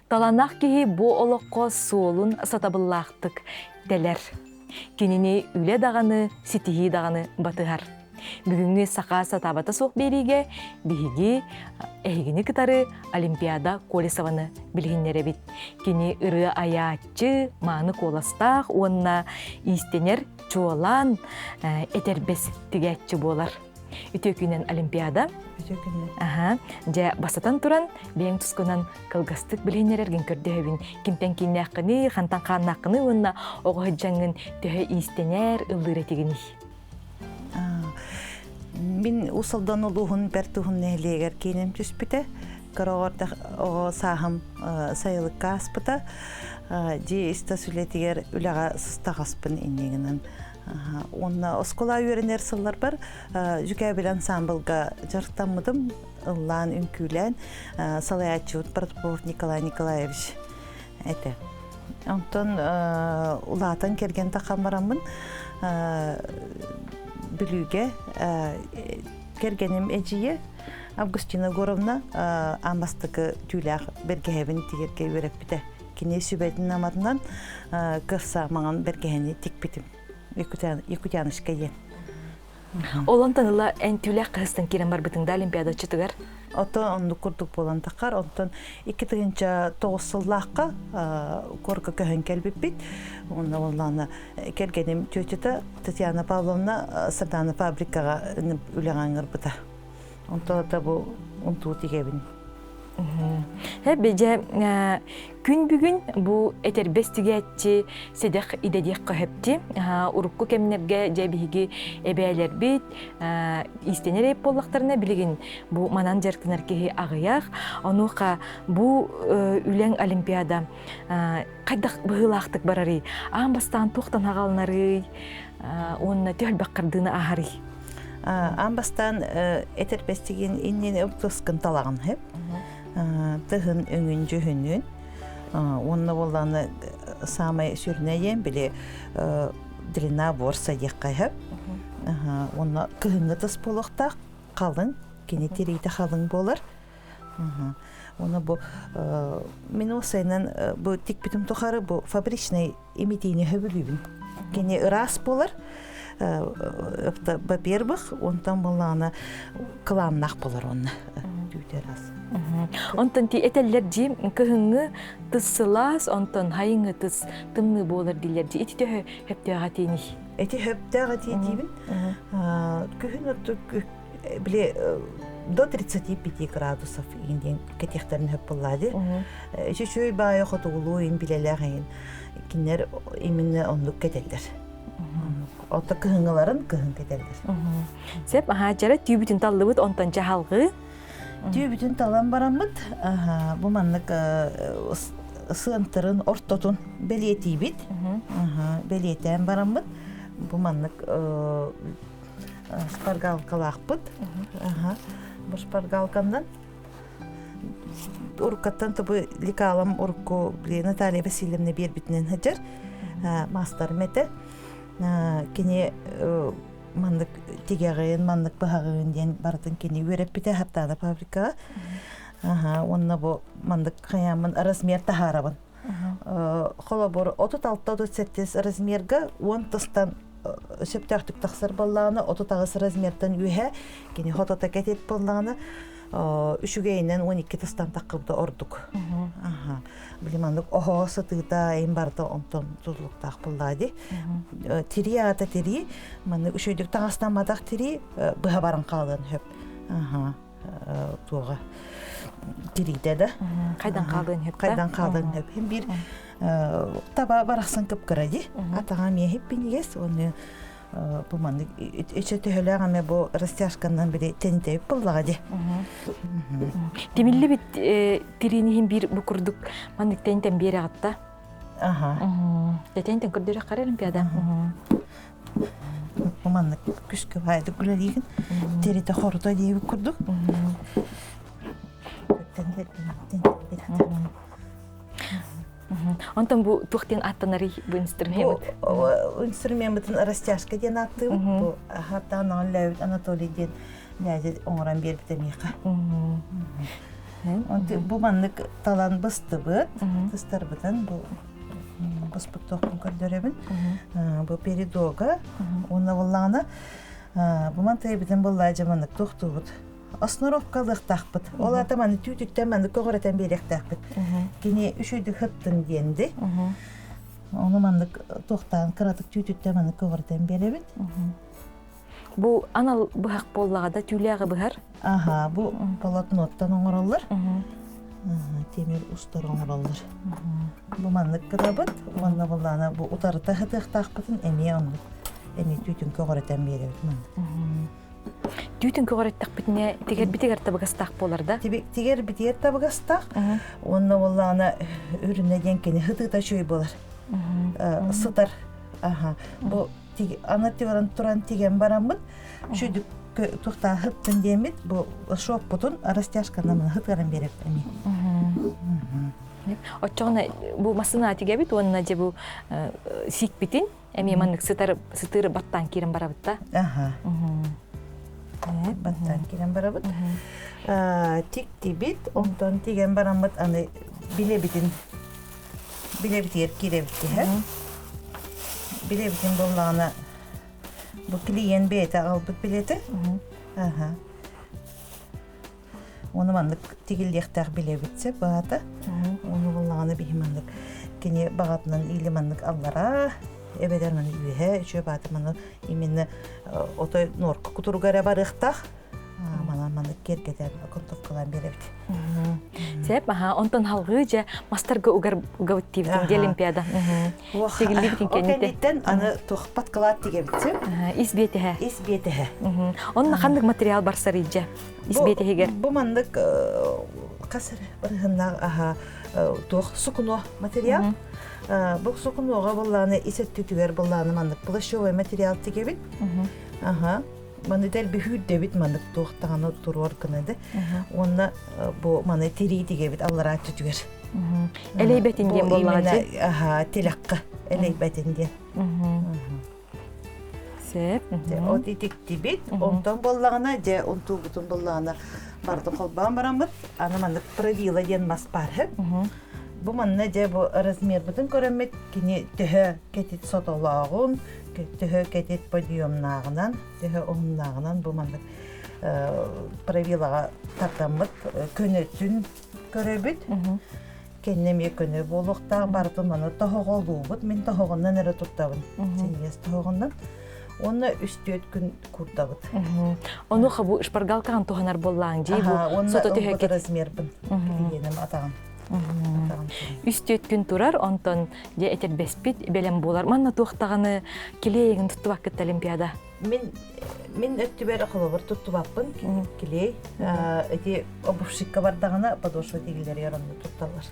Таланах киһи бу олоххо суолун сатабыллаахтык тэлэр. Кинини үлэ даҕаны, ситиһии даҕаны батыһар. Бүгүҥҥү саха сатаабата суох биэриигэ биһиги эһигини кытары Олимпиада Колесованы билиһиннэрэбит. Кини ырыа айааччы, мааны куоластаах уонна иистэнэр чуолаан этэрбэс тигээччи буолар. Үтүө күнэн Олимпиада. Үтүө күнэн. Аха. Дьэ, бастатан туран, бэйэҥ тускунан кылгастык билиһиннэрэргин көрдөһөбүн. Кимтэн кииннээххиний, хантан хааннааххыный уонна оҕо сылдьаҥҥын төһө иистэнэр, ыллыыр этигиний? Мин Уус Алдан улууһун Бэрт Уһун нэһилиэгэр кииним түспүтэ. Кыра оҕо сааһым сайылыкка ааспыта. Дьиэ ис-тас үлэтигэр үлэҕэ сыстаҕаспын инньэ гынан. Уонна оскуола үөрэнэр сылларбар Дьүкээбил ансаамбылга дьарыктаммытым, ыллаан, үҥкүүлээн салайааччыбыт Протопопов Николай Николаевич этэ. Онтон улаатан кэргэн таххан бараммын Бүлүүгэ кэргэним эдьиийэ Августина Егоровна аан бастакы түүлээх бэргэһэбин тигэргэ үөрэппитэ. Кини сүбэтин аматынан кырса маҥан бэргэһэни тикпитим. Якутяночка диэн. Ол онтон ыла эн түүлээх кыһыстан киирэн барбытыҥ да Олимпиада отчутугар? Оттон оннук курдук буолан таххар. Онтон 2009 сыллаахха корка көһөн кэлбиппит. Онно буоллаҕына кэргэним тетята Татьяна Павловна Сардана фабрикаҕа үлэҕэ ыҥырбыта. Онтон да бу унтуу тигэбин. Бэдьэ күн бүгүн бу этэрбэс тигээччи сэдэх идэдиэх көһөпти. Урукку кэмнэргэ дьэ биһиги эбээлэрбит иистэнэр эп буоллахтарына билигин бу манан дьарыктанар киһи аҕыйах. Онуоха бу үлэҥ олимпиада хайдах быһыылаахтык барарый? Аан бастаан туохтан аҕалынарый? Уонна төһөлбөх хардыыны ааһарый? Аан бастаан этэрбэстигин иннин ыскын талаҕын хэп. Тыһын өҥүн дьүһүнүн уонна буоллааны саамай сүрүнэ диэн били длина борса диэххэ хэп. Уонна кыһыҥҥы тыс буолуохтаах халыҥ, кини тириитэ халыҥ буолар. Уонна бу мин уопсайынан бу тикпитим тухары бу фабричный имитиини сөбүлүүбүн. Кини ыраас буолар, во-первых, онтон буоллаҕына кылааннаах буолар уонна түүтэ ыраас. Онтон ти этэллэр дии кыһыҥҥы тыс сылаас, онтон хайыҥҥы тыс тымныы буолар дииллэр дии. Ити төһө хөптөөх этииний? Ити хөптөөх этии диибин. Күһүн ордук били до 35 градусов диэн кэтиэхтэрин хөп буоллаа дии. Үчүгэй баайы хотугулуу ин билэлээх иһин кинилэр именно оннук кэтэллэр. Ото кыһыҥҥыларын кыһын кэтэллэр. Сеп, аха, дьара түүбүтүн таллыбыт, онтон дьаһалгы. Түүбүтүн талан бараммыт, бу маннык сыантырын ортотун бэлиэтиибит. Бэлиэтээн бараммыт, бу маннык шпаргалкалаахпыт. Бу шпаргалканан уруккаттан тобу лекалам урукку Наталья Васильевна биэрбитинэн сылдьар маастарым этэ. Кини маннык тигэҕин, маннык быһаҕын диэн барытын кини үөрэппитэ Хартаана фабрикаҕа. Уонна бу маннык хайааммын размер таһаарабын. Холобур, 36-37 размерга 10 тыстан сөптөөхтүк тахсар буоллаҕына, 38 размертан үөһэ кини хотото кэтит буоллаҕына, үчүгэйинэн 12 тыстан таххыбыта ордук. Били маннык оһоҕо сытыыта эйин барыта онтон тутулуктаах буоллаа дии. Тирии аата тирии, маннык үчүгэйдик таҥастамматах тирии быһа баран хаалыан сөп. Туоҕа тириитэ да хайдан хаалыан сөп хайдан хаалыан сөп хин биир таба барахсан кыпкыра дии атаҕа эмиэ хиппинигес уонна бу маннык өчө төһөлөөх эмэ бу растяжканан били тэнитэ буоллаҕа дии тимиллибит тириини иһин биир бу курдук маннык тэнитэн биэрэҕитта аха тэтэнтэн көрдөрөххө олимпиада Маннык күскэ баайдык үлэлиигин. Тиритэ хорута диэбит курдук. Онтон бу туох диэн ааттанарый бу инструмент? Бу инструмеммытын растяжка диэн ааттыыбыт. Бу хаттаан оҥон Анатолий диэн дядя оҥорон биэрбитэ миэхэ. Бу маннык талан быстыбыт, тыстарбытын бу быспыт туохпун көрдөрөбүн. Бу передога уонна буллаҕына бу мантайбытын буллаа дьэ маннык туохтуубут. Основкалыахтаахпыт. Ол аата маны түүтүттэн маннык көҕүрэтэн биэриэхтээхпит. Кини үчүйдүк хыттын диэнди. Ону маннык туохтаан кыратык түүтүттэн маннык көҕүрэтэн биэрэбит. Бу анал быһах буоллаҕа да түүлээҕи быһар. Аха, бу полотноттан оҥороллор. Тимир устар оҥороллор. Бу маннык гынабыт уонна буллаана бу утарыта сытыахтаахпытын эмиэ оннук эмиэ түүтүн көҕүрэтэн биэрэбит маннык. Түүтүн көҕүрэттэхпитинэ тигэрбитигэр табыгастаах буолар да? Тигэрбитигэр табыгастаах уонна буоллаҕына үрүнэ диэн кини сытыыта үчүгэй буолар. Сытар. Аха. Бу аны туран туран тигэн бараммыт шүйдүк тухтаа хыттын диэммит бу шоппутун растяжканан хытыран береп эми. Оччоҕуна бу массыына тигэбит уонна дьэ бу сиикпитин эмиэ маннык сытар сытыыр баттаан киирэн барабыт да. Аха. Баттаан киирэн барабыт. Тиктибит, онтон тиген бараммыт аны билэбитин билэбитигэр киирэбит түһэр. Билэбитин буоллаҕына бу клиент бэйэтэ аҕалбыт билиэтэ. Аха. Уону маннык тигиллиэхтээх билэбит сөп баата. Уону буоллаҕына биһи маннык кини баҕатынан или маннык аллараа эбэтэр маны үөһэ үчүгэй баата маны именно отой норка кутуруга эрэ барыахтаах. Манан маннык киэргэтэн оконтовкалаан биэрэбит. Сеп, аха, онтон халгыы дьэ мастарга угар угабыт диибитин дьэ Олимпиада. Сигиллибитин кэнниттэн. Кэнниттэн аны тухпат кылаат тигебитсин. Ис биэтэһэ. Ис биэтэһэ. Онно ханнык материал барсар дьэ? Ис биэтэһигэр. Бу маннык хас эрэ барыһыннаах аха туох сукуно материал. Бу сукунуоҕа буллааны ис өттүтүгэр буллааны маннык плащевой материал тигебит. Аха. Маны дэлби үүрдэбит маннык туох даҕаны туруор гына да. Уонна бу маны тирии тигэбит аллараа өттүтүгэр. Элэйбэтин диэн буоллаҕа дии. Аха, тилэххэ элэйбэтин диэн. Сөп. От итиктибит. Онтон буоллаҕына, дьэ, унтуубутун буоллаҕына барды холбоон бараммыт, аны маннык правила диэн мас баар. Бу манна дьэ бу размербытын көрөммүт кини төһө кэтит сотолооҕун, төһө кэтит подъемнааҕынан, төһө уһуннааҕынан бу маннык правилаҕа тардаммыт көнөтүн көрөбүт. Кэннэ эмиэ көнө буолуохтаах барытын маны тоһоҕолуубут. Мин тоһоҕоннон эрэ туттабын. Синньигэс тоһоҕоннон. Уонна үс-түөрт күн курдабыт. Ону бу шпаргалкаҕын туһанар буоллааҥ дии бу сото төһө размербын клиеним атаҕын. Үс-түөрт күн турар, онтон дьэ этэрбэспит бэлэм буолар. Манна туохтаҕаны килиэйигин туттубаккыт Олимпиада? Мин мин өттүбэр холобур туттубаппын килиэй. Эти обувщикка бардаҕына подошва тигиллэригэр онно тутталлар.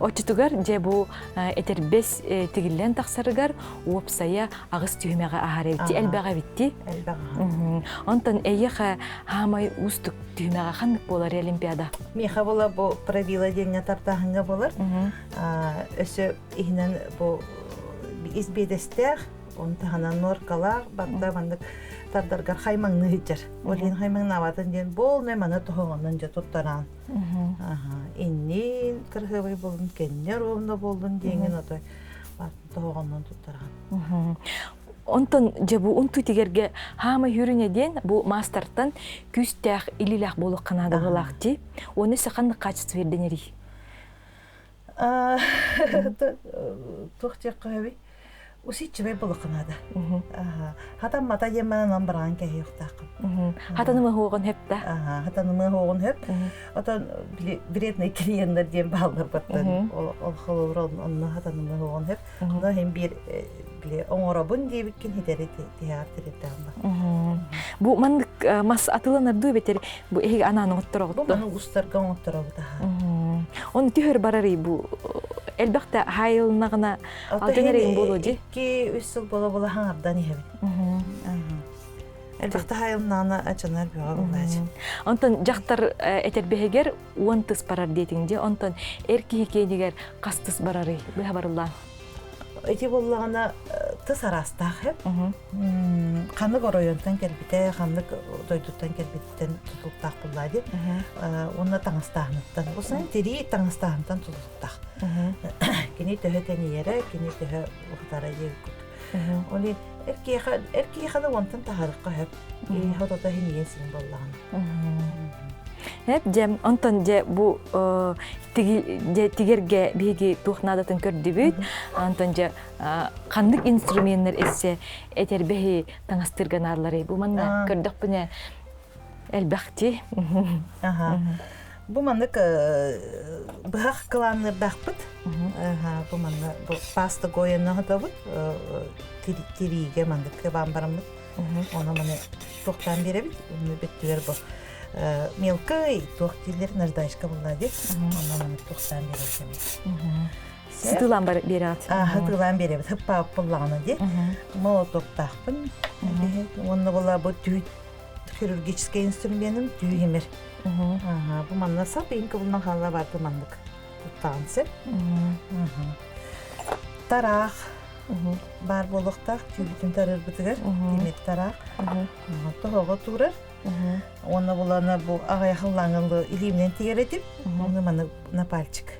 Оччотугар дьэ бу этэрбэс тигиллэн тахсарыгар уопсайа аҕыс түһүмэҕи аһар эбитти, элбэҕи эбитти. Элбэҕи. Онтон эйиэхэ хаамай уустук түһүмэҕэ ханнык буолар Олимпиада? Миэхэ була бу правила диэҥҥэ тартааһыҥҥа буолар. Өссө иһинэн бу ис биэдэстээх, он таһынан нуоркалаах, барда маннык тардаргар хаймаҥныы сылдьар. Ол иһин хаймаҥнаабатын диэн буолнай маны тоһоҕонон дьэ туттараан. Иннин кырһыабай буолун, кэннэ ровно буоллун диэҥин отой тоһоҕонон туттараан. Онтон дьэ бу унтуу тигэргэ хаама хүрүнэ диэн бу маастартан күүстээх илиилээх буолуохха наадалаах дии. Уонна өссө ханнык качество ирдэнэрий? Туох диэххэ сөбүй? Усидчивый буолуохха наада. Хатаммата диэн манан бараан кэһиэхтааххын. Хатанымы хуоҕун хөп да? Хатанымы хуоҕун хөп. Отон вредный клиенттэр диэн бааллар баттан ол холобур онно хатанымы хуоҕун хөп. Онно иһин биир били оҥоробун диэбиккин хитэри тиһэҕэр тириэрдэҕим ба. Бу маннык мас атыланар дуу эбэтэр бу эһиги анаан оҥоттороҕут Бу маны устарга оҥотторобут аха. Оны түһэр барарый бу элбэх да хаайылыннаҕына алтан эрейин буолуо дии. 2-3 сыл буола-буола хаҥардан иһэбин. Элбэх да хаайылыннаҕына ачанар бөҕө буолааччы. Онтон дьахтар этэрбэһигэр уон тыс барар диэтиҥ дии. Онтон эр киһи киэнигэр хас тыс барарый? Быһа барыллаан. Ити буоллаҕына. Тыс араастаах эп. Ханнык оройуонтан кэлбитэ, ханнык дойдуттан кэлбиттэн тутулуктаах буллаа дии. Уонна таҥастааһыныттан. Бу сан тирии таҥастааһынтан тутулуктаах. Кини төһө тэнийэрэ, кини төһө уһутара диэбит курдук. Ол эр киһиэхэ эр киһиэхэ да уонтан таһаарыахха сөп. Киһи отото иһин син буоллаҕына. Эп дьэ, онтон дьэ бу тигэргэ биһиги туох наадатын көрдүбүт. Онтон дьэ ханнык инструменнар эссе этэрбэһи таҥастыырга наадаларый? Бу манна көрдөхпүнэ элбэхти. Бу маннык быһах кылаанныырдаахпыт. Бу манна бу паста гояны хатабыт тириигэ маннык кыбаан бараммыт. Ону маны туохтаан биэрэбит. Оны бүттүгэр бу мелкай туох дииллэр наждачка булла ди. Ону маны туохтаан биэрэбит. Сытыылаан биэрэҕит. Сытыылаан биэрэбит. Хыппаап буллаҕына ди. Молотоктаахпын. Уонна була бу түүт хирургическай инструменым түү химер. Бу манна сап иин кыбылынан хаалла барды маннык туттаҕын сөп. Тараах баар буолуохтаах түүбүтүн тарыырбытыгар тимир тараах тоһоҕо туурар. Уонна булана бу аҕыйах ыллааҥылы илииминэн тигэр этим. Уонна маны на пальчик.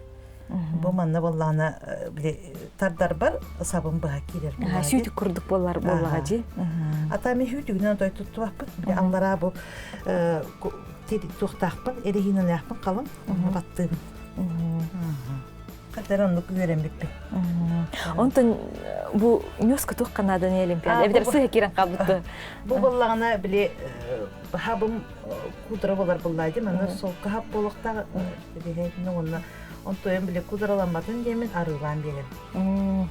Бу манна буоллаҕына били тардарбар сабын быһа киирэр. Сүүтүк курдук буоллар буоллаҕа дии. Ата ми хүүтүгүнэн той туттубаппыт. Били аллараа бу туохтаахпын, эрэһиинэлээхпин халыҥ, онно баттыыбын. Хатар оннук үөрэммиппин. Онтон бу ньуоска туохха нааданы олимпиада? Эбэтэр сыһа киирэн хаалбытты. Бу буоллаҕына били хабым кудра болар буллаа дии манна солко хап буолуохтаах билиһэтин уонна онтуйан били кудраламматын диэмин арыылаан биэрэн.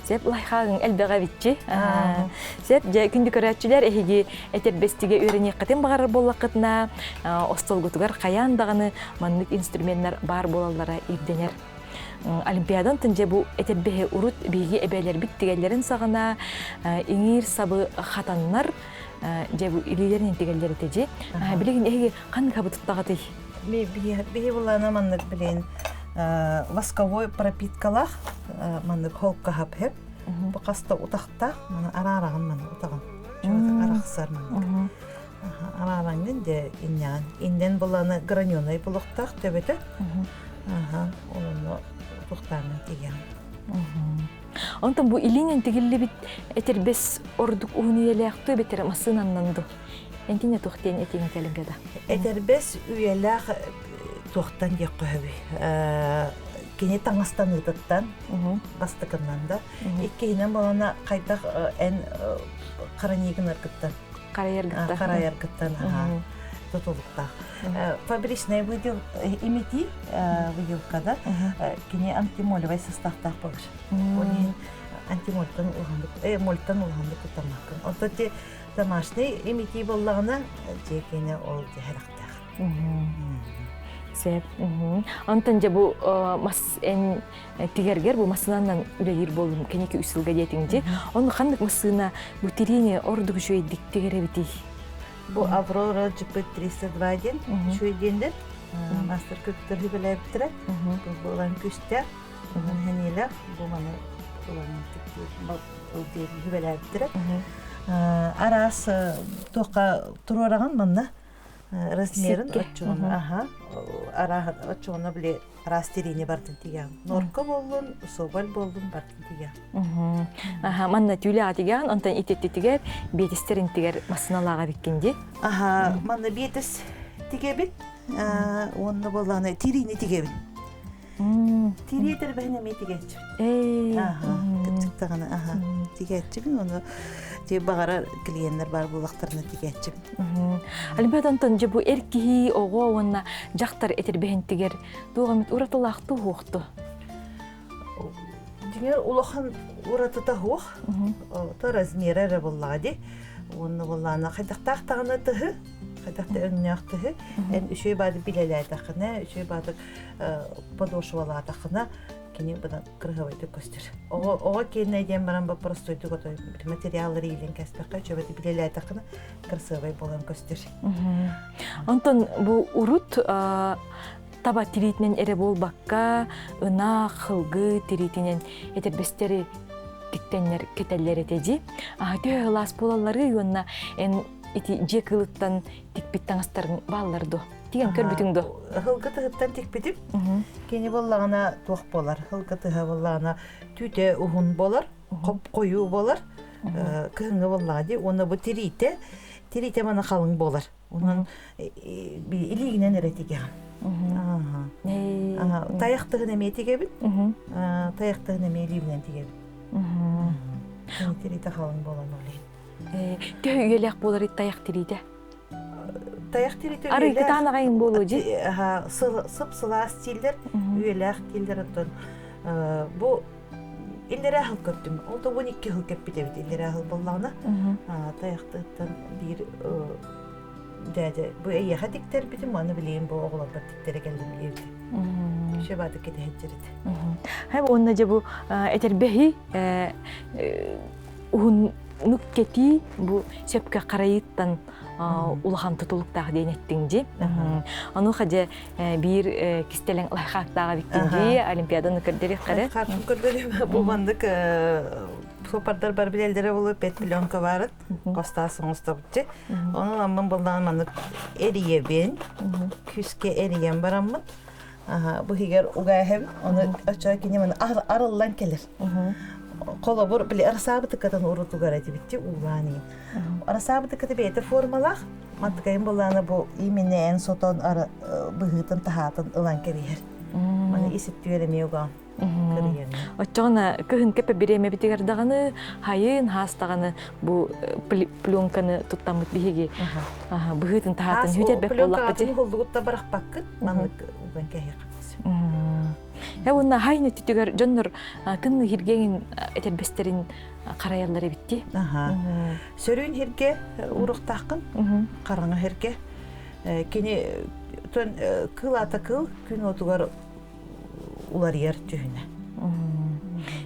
Сеп лайхаагын элбэҕэ эбитчи. Сеп дьэ күндү көрөөччүлэр эһиги этэрбэстигэ үөрэниэххитин баҕарар буоллаххытына остуолгутугар хайаан даҕаны маннык инструменнар баар буолаллара ирдэнэр. Олимпиадан тын дьэ бу этэрбэһи урут биһиги эбээлэрбит тигэллэрин саҕана иҥиир сабы хатаннар дьэ бу илиилэрин тигэллэр этэ дьи. Билигин эһиги ханнык хабы туттаҕытый? Биһи булана маннык билин восковой пропиткалаах маннык холка хап Бу хаста утахтаах маны араараҕын маны утаҕын. Арахсар маннык. Араараҥҥын дьэ инньэҕин. Иннэн буланы граненый булуохтаах төбөтө. Аха, онно утахтааҥҥын тигэҕин. Онтон бу илиинэн тигиллибит этэрбэс ордук уһун үйэлээх эбэтэр массыынаннан ду? Энтине туох диэн этиҥ этэлиҥ да? Этэрбэс үйэлээх туохтан диэххэ сөбүй? Кини таҥастаныытыттан бастакыннан да. Иккиһинэн буолана хайдах эн хараньыгын аргыттан. Харайаргыттан. Харайаргыттан тутулуктаах. Фабричная выдел имити выделкада кини антимолевай составтаах болар. Ол иһин антимольтан улаханнык, мольтан улаханнык куттаммаккын. Онтон те домашний имити буоллаҕына дьиэ киэнэ ол дьэһэрэхтээх. Сөп. Онтон дьэ бу мас эн тигэргэр бу массыынанан үлэлиир буоллум кэнники үс сылга диэтиҥ дии. Ону ханнык массыына бу тириини ордук үчүгэйдик тигэр эбитий? Бу Аврора GP 302 диэн үчүгэй диэннэр мастер көптөр хүбэлээбиттэрэ. Бу ылан күстээх, хэнилэх, бу маны ылан хүбэлээбиттэрэ. Араас туохха туруораҕын манна размерын оччоҕуна аха арааһын оччоҕуна били араас тириини бартын тигэҕин норка буоллун соболь буоллун бартын тигэҕин аха манна түүлэҕэ тигэҕин онтон ититтитигэр биэтистэр интигэр массыналааҕа эбиккин дии аха манна биэтис тигэбит уонна буоллаҕына тириини тигэбин Тирии тэрбэһин эмиэ тигээччибин. Аха, кырдьыктаҕына, аха, тигээччибин, ону ти баҕарар клиеннэр баар буоллахтарына тигээччибин. Альберт Антон, дьэ бу эр киһи, оҕо уонна дьахтар этэрбэһин тигэр туох эмит уратылаахтуу уһуохту? Дьиҥэр улахан уратыта суох, то размера эрэ буоллаҕа дии. Уонна буоллаҕына хайдахтаах даҕаны тыһы, хайдах да өҥнөөх тыһы, эн үчүгэй баады билэлээтэххинэ, үчүгэй баады подошвалаатахына кини быдан кырыһабайдык көстөр. Оҕо оҕо киэннэ диэн баран ба простойдук отой материаллары иилэн кэспэххэ үчүгэйдик билэлээтэххинэ красивай буолан көстөр. Онтон бу урут таба тириитинэн эрэ буолбакка, ынах, хылгы тириитинэн этэрбэстэри тиктэннэр кэтэллэр этэ дии. Төһө ылаас буолаллары уонна эн ити дьиэ кыылыттан тикпит таҥастарыҥ бааллар дуо? Тигэн көрбүтүҥ дуо? Һылгы тыһыттан тикпитим. Кини буоллаҕына туох буолар? Һылгы тыһа буоллаҕына түүтэ уһун буолар, хоп-хойуу буолар, кыһыҥҥы буоллаҕа дии. Уонна бу тириитэ, тириитэ маны халыҥ буолар. Онон илиигинэн эрэ тигэҕин. Тайах тыһын эмиэ тигэбин. Тайах тыһын эмиэ илиибинэн тигэбин. Тириитэ халыҥ буолан ол иһин. Төһө үйэлээх буолар тайах тириитэ? Тайах тириитэ Арый кытаан аҕайын буолуо дии. Сып-сылаас дииллэр, үйэлээх дииллэр оттон бу иллэрээ сыл көрдүм. Ол да 12 сыл кэппит эбит иллэрээ сыл буоллаҕына. Тайахтыттан биир дядя бу эйиэхэ тиктэрбитим, аны билигин бу оҕолорбор тиктэрэ кэллим диэбит. Үчүгэй баатык кэтэһэччирит. Хэм уонна дьэ бу этэрбэһи уһуннук кэтии бу сөпкө харайыттан улахан тутулуктаах диэн эттиҥ дии. Онуоха дьэ биир кистэлэҥ лайхаактааҕа эбиккин дии Олимпиаданы көрдөрүөххэ Лайхаакпын көрдөрүм. Бу маннык сопардар бар билэллэрэ болу пет пленка баарыт костаас оҥостобутчу. Онон аммын буллаҕын маннык эрийэбин, күскэ эрийэн бараммын бу иһигэр угаһым, ону оччо кини маны арыллан кэлэр. Холобур, били арасаабытыккатын урутугар этибитти уулаан иин. Арасаабытыкката бэйэтэ формалаах, мантыкайын буллаана бу именээн сотон быһыытын таһаатын ылан кэбиһэр. Маны иситтүөр эмиэ угаан. Оччоҕуна кыһын кэпэ бириэмэбитигэр даҕаны хайын хаас даҕаны бу пленканы туттаммыт биһиги быһыытын таһаатын хүтэрбэт буоллахпыт. Холлугутта барахпаккыт маннык уган кэһиэххит. Э уонна хайын өттүтүгэр дьоннор тымныы хиргеҥин этэрбэстерин харайаллар эбитти. Сөрүүн хирге уруктааххын, хараҥа хирге. Кини кыл ата кыл күн отугар уларыйар түһүнэ.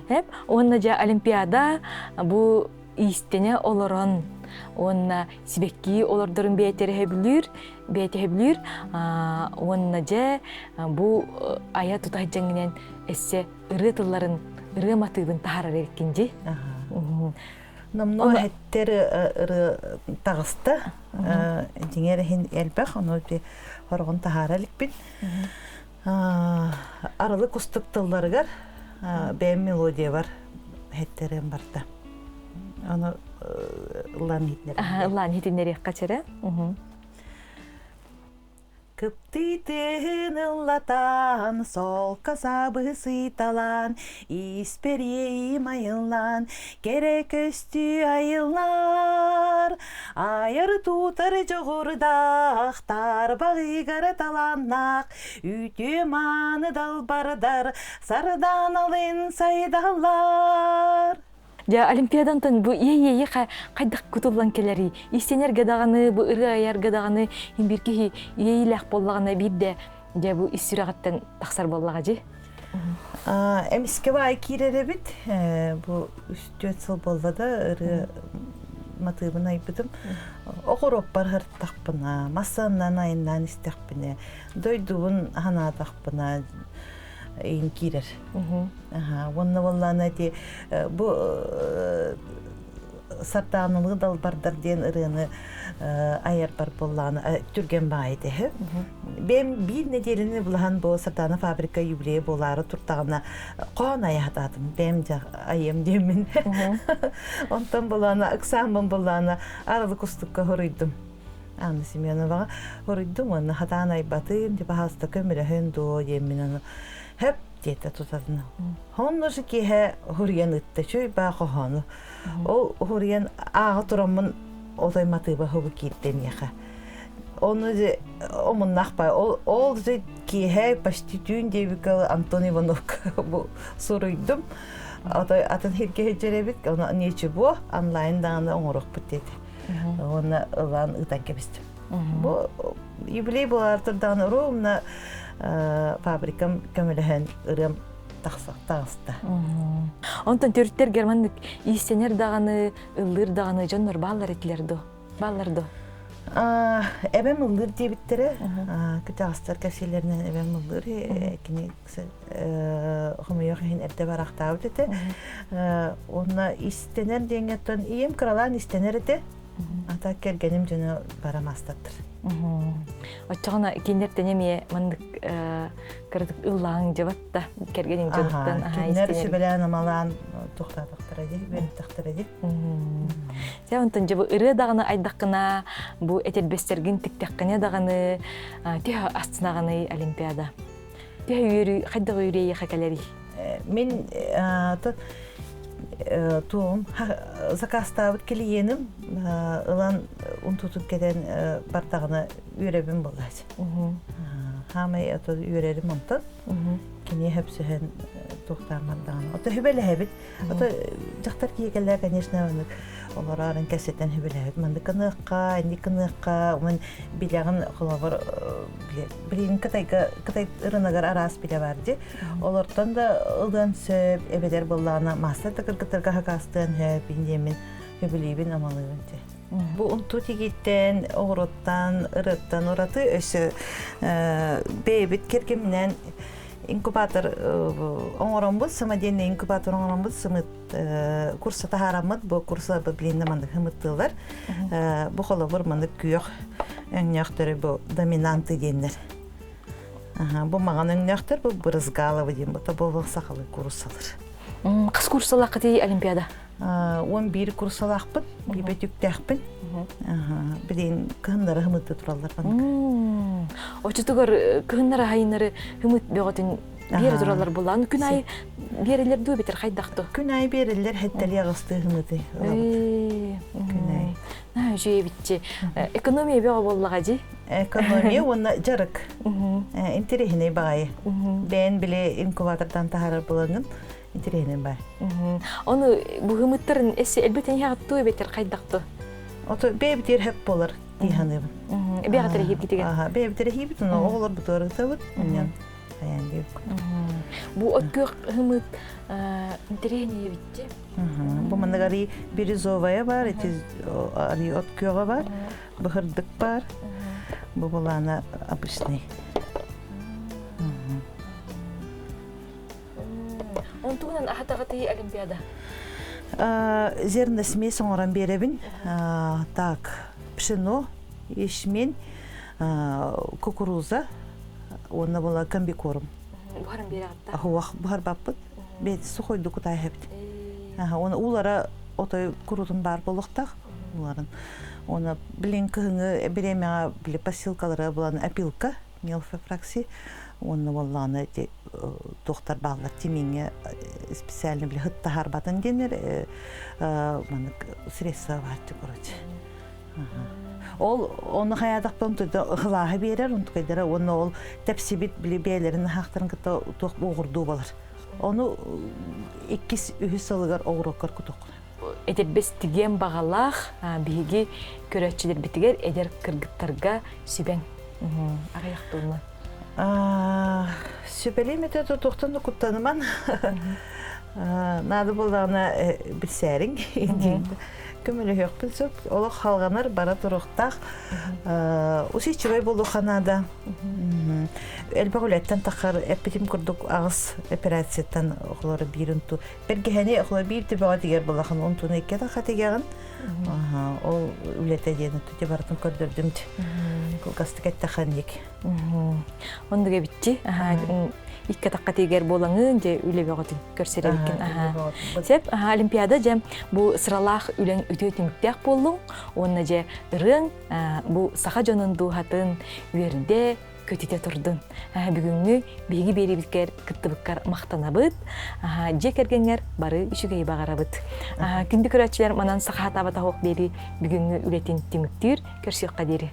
Эп уонна дьэ Олимпиада бу иистэнэ олорон уонна сибэкки олордорун бэйэтэрэһэбилүүр бэйэтэһэбилүүр уонна дьэ бу айа тута дьэҥинэн эссе ырыа тылларын ырыа матыыбын таһаарар эбиккин дии. Номнуо эһэттэр ырыа таҕыста. Дьиҥэр иһин элбэх, ону хороҕун таһаара иликпин. Арылы кустук тылларыгар бэйэм мелодиябар иһиттэриэм барда. Ону ыллаан иһитиннэриэххэ. Ыллаан иһитиннэриэххэ чэрэ. Кыптый тыаһын ыллатан, солко саабы сыйталаан, испэр иэйиим айыллаан, кэрэ көстүү айыллар. Айар туутар дьоҕурдаах, тарбаҕыгар талааннаах, үтүө мааны далбардар, сарданалын сайдаллар. Дьэ, Олимпиадантан бу иэйиэйи хайдах кутуллан кэлэрий? Истэнэргэ даҕаны, бу ырыа айарга даҕаны биир киһи иэйиилээх буоллаҕына биирдэ дьэ бу ис сүрэҕиттэн тахсар буоллаҕа дьи. Эмискэ баай киирэр эбит. Бу үс-түөрт сыл буолла да ырыа матыыбын айбытым. Оҕуруоппар һыртахпына, массыынанан айаннаан истэхпинэ, дойдубун санаатахпына иин киирэр. Уонна буоллаана ити бу Сардаанылыы далбардар диэн ырыаны айарбар буоллаҕына түргэн баҕайы этэ. Бэйэм биир нэдиэлэни булаһан бу Сардаана фабрика юбилейа буолаары турдаҕына хоһоон айаһатаатым. Бэйэм дьэ айыам диэммин. Онтон булаана ыксааммын буллаана аралы кустукка хоруйдум. Анна Семеноваҕа хоруйдум уонна хатаан айбатым, типа хаста көмөлөһөн дуо диэммин аны хөп диэтэ тутатына. Онно же киэһэ хуруйан ытта чүй баа хоһоону. Ол хуруйан ааҕа тураммын отой матыыба хобу киирдэ миэхэ. Ону же омуннаах бай ол ол же киэһэ почти түүн диэбикэ Антон Ивановка бу суруйдум. Отой атын хиргэ хиджерэбит, ону ничего онлайн даҕаны оҥоруохпут диэтэ. Уонна ылан ыытан кэбистим. Бу юбилей буолар турдаҕына ровно фабрикам көмөлөһөн ырыам таҕыста. Онтон төрүттэр германнык иистэнэр даҕаны, ыллыыр даҕаны дьоннор бааллар этилэр дуо? Бааллар дуо? Эбэм ыллыыр диэбиттэрэ. Кытаҕастар кэпсииллэринэн эбэм ыллыыр. Кини хомойуох иһин эрдэ барахтаабыт этэ. Уонна истэнэр диэҥҥэ ийэм кыралаан истэнэр этэ. Ата кэргэним дьоно бара маастаттар. Оччоҕуна кинилэртэн эмиэ маннык кыратык ыллааҥ дьабатта кэргэниҥ дьонуттан Кинилэр сүбэлээн-амалаан туохтаатахтара дии, үөрэттэхтэрэ дии. Дьэ онтон дьэ бу ырыа даҕаны айдаххына, бу этэрбэстэргин тиктэххинэ даҕаны төһө астынаҕыный Олимпиада? Төһө үөрүү, хайдах үөрүйэхэ кэлэрий? Мин туом заказтаабыт клиеним ылан унтутун кэтэн бардаҕына үөрэбин буолааччы. Хаамай ото үөрэрим онтон кини хөпсөһөн туохтаан бардаҕына. Ото хүбэлэһэбит. Ото дьахтар киһи кэллэ, конечно, олорорун кэпсэтэн хүбэлэһэбит. Маннык гыныахха, инник гыныахха, уон билэҕин холобур билигин Кытайга Кытай ырынагар араас билэ бар дии. Олортон да ылыан сөп, эбэтэр буоллаҕына маастар да кыргыттарга хакаастыан сөп, диэммин сөбүлүүбүн, амалыыбын дии. Бу унтуу тигиттэн, оҕуруоттан, ырыаттан ураты өссө бэйэбит кэргэминэн инкубатор оҥороммут, самодельный инкубатор оҥороммут, сымыт курса таһаараммыт, бу курса блинна маннык хымыттыылар. Бу холобур маннык күөх өҥнөөхтөрү бу доминанты диэннэр. Бу маҕан өҥнөөхтөр, бу брызгаловы диэн, бу тоболох сахалыы куруссалар. Хас курсалааххытый Олимпиада? 11 курсалаахпын, биир түктээхпин. Билигин кыһыннары хымытты тураллар маннык. Оччотугар кыһыннары хайыннары хымыт бөҕөтүн биэрэ тураллар булан күн айы биэрэллэр дуу битер хайдах дуу? Күн айы биэрэллэр хэттэлии аҕыстыы хымыты ылабыт. Күн айы. Наһаа үчүгэй эбитчи. Экономия бөҕө буоллаҕа дии. Экономия уонна дьарык. Интэриэһинэй баҕайы. Бэйэн били инкубатордан таһаарар булаҥын интэриэһинэй баар. Ону быһымыттарын эссе элбэтин иһэҕиттуу эбэтэр хайдахту? Ото бэйэбитигэр хөп буолар дии саныыбын. Бэйэҕитэр иһииргитигэр? Аха, бэйэбитэр иһиибит, ону оҕолор бутуарытабыт, онньон хайаан диэбит. Бу от күөх хымыт интэриэһинэй эбитчи. Бу маннык арыы бирюзовая бар, эти арыы от күөҕэ бар, быһырдык бар. Бу булаана обычный. Онтугунан аһатаҕытый Олимпиада? Зерно смесь оҥорон биэрэбин. Так, пшено, ячмень, кукуруза уонна була комбикорм. Буһаран биэрэҕит Хуах буһарбаппыт. Бэйти сухойду кутаайхабит. Оны уулара отой курутун баар буолуохтаах ууларын. Оны билин кыһыҥҥы бириэмэҕэ били посилкалары булан опилка мелфефракси уонна буоллаҕына ити туохтар бааллар тимиҥҥэ специально били хыттаһарбатын диэннэр маннык средства бааччы короче. Ол ону хайаатахпын ылааһы биэрэр, онтукайдара уонна ол тэпсибит били бэйэлэрин аһаахтарын кытта туох уоҕурдуу балар. Ону иккис, үһүс сылыгар оҕуруоккар кутуоххуна. Этэрбэс тигиэн баҕалаах биһиги көрөөччүлэрбитигэр эдэр кыргыттарга сүбэҥ аҕыйах тылынан. Сүбэлиим этэ туохтан да куттаныман. Наада буоллаҕына билсээриҥ көмөлөһүөхпүн сөп. Олох халҕанар бара туруохтаах. Усичевай буолуохха наада. Элбэх үлэттэн тахар эппитим курдук аҕыс операцияттан оҕолору биир унту бэргэһэни оҕолор биир төбөҕө тигэр буоллахын унтуну икки атахха тигэҕин. Ол үлэтэ диэн түтэ барытын көрдөрдүм. Кылгастык эттэххэ Оннук эбитчи. Икки атахха тигэр буолаҥын дьэ үлэ бөҕөтүн көрсөр эбиккин. Сеп Олимпиада дьэ бу сыралаах үлэҥ үтүө түмүктээх буоллуҥ уонна дьэ ырыаҥ бу саха дьонун дууһатын үөрдэ көтүтэ турдун. Бүгүҥҥү биһиги биэриибиткэр кыттыбыккар махтанабыт. Дьиэ кэргэҥҥэр бары үчүгэйи баҕарабыт. Күндү көрөөччүлэр манан саха хатаабата суох биэрии бүгүҥҥү үлэтин түмүктүүр. Көрсүөххэ диэри.